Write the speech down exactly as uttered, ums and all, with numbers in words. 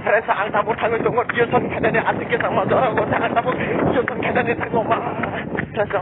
Presa ang tabuk thangwi tongo, tuition khainani aswk khe tangma jora go, ang tabuk tuition khainani thango ma. Presa.